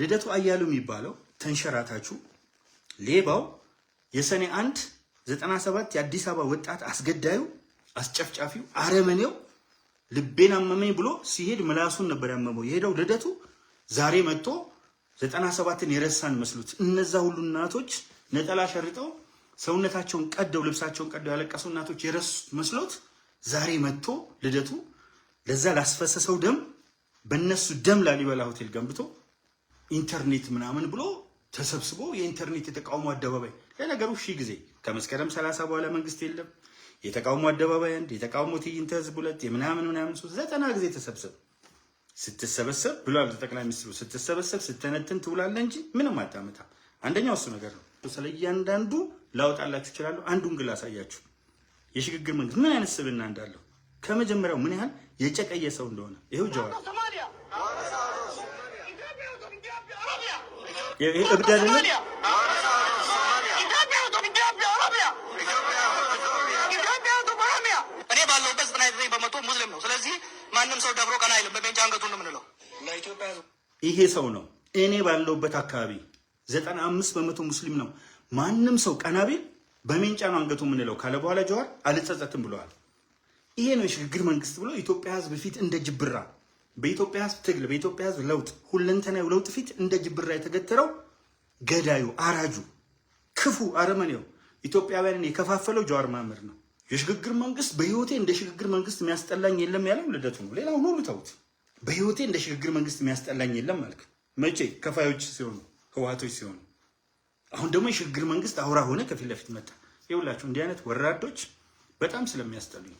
ልደቱ አያሌው የሚባለው ተንሸራታቹ ሌባው፣ የሰኔ 1 97 የአዲስ አበባ ወጣት አስገዳዩ፣ አስጨፍጫፊው፣ አረመኔው፣ ልቤን አመመኝ ብሎ ሲሄድ ምላሱን ነበር ያመመው የሄደው ልደቱ ዛሬ መጥቶ 97ን የረሳን መስሉት፣ እነዛ ሁሉ እናቶች ነጠላ ሸርጠው፣ ሰውነታቸውን ቀደው፣ ልብሳቸውን ቀደው ያለቀሱ እናቶች የረሱት መስሎት ዛሬ መጥቶ ልደቱ ለዛ ላስፈሰሰው ደም፣ በእነሱ ደም ላሊበላ ሆቴል ገንብቶ ኢንተርኔት ምናምን ብሎ ተሰብስቦ የኢንተርኔት የተቃውሞ አደባባይ። ለነገሩ ሺህ ጊዜ ከመስከረም 30 በኋላ መንግስት የለም። የተቃውሞ አደባባይ አንድ፣ የተቃውሞ ትዕይንተ ህዝብ ሁለት፣ የምናምን ምናምን ሶስት፣ 90 ጊዜ ተሰብሰብ። ስትሰበሰብ ብሏል ጠቅላይ ሚኒስትሩ። ስትሰበሰብ ስተነትን ትውላለህ እንጂ ምንም አታመጣም። አንደኛው እሱ ነገር ነው። ስለ እያንዳንዱ ላወጣላችሁ እችላለሁ። አንዱን ግን ላሳያችሁ፣ የሽግግር መንግስት ምን አይነት ስብዕና እንዳለው፣ ከመጀመሪያው ምን ያህል የጨቀየ ሰው እንደሆነ። ይኸው ጀዋር። ይሄ እብድ አይደለም? እኔ ባለሁበት 99% ሙስሊም ነው። ስለዚህ ማንም ሰው ደፍሮ ቀና አይልም። በሜንጫ አንገቱን ነው የምንለው። ይሄ ሰው ነው። እኔ ባለሁበት አካባቢ 95% ሙስሊም ነው። ማንም ሰው ቀና ቢል በሜንጫ ነው አንገቱ የምንለው ካለ በኋላ ጀዋር አልጸጸትም ብለዋል። ይሄ ነው የሽግግር መንግስት ብሎ ኢትዮጵያ ሕዝብ ፊት እንደ ጅብራ፣ በኢትዮጵያ ሕዝብ ትግል፣ በኢትዮጵያ ሕዝብ ለውጥ፣ ሁለንተናዊ ለውጥ ፊት እንደ ጅብራ የተገተረው ገዳዩ፣ አራጁ፣ ክፉ አረመኔው፣ ኢትዮጵያውያንን የከፋፈለው ጀዋር መሐመድ ነው። የሽግግር መንግስት፣ በህይወቴ እንደ ሽግግር መንግስት የሚያስጠላኝ የለም ያለው ልደቱ ነው። ሌላውን ሁሉ ተውት። በህይወቴ እንደ ሽግግር መንግስት የሚያስጠላኝ የለም አልክ። መቼ? ከፋዮች ሲሆኑ፣ ህወሓቶች ሲሆኑ። አሁን ደግሞ የሽግግር መንግስት አውራ ሆነ ከፊት ለፊት መጣ። ይኸውላችሁ እንዲህ አይነት ወራዶች በጣም ስለሚያስጠሉኝ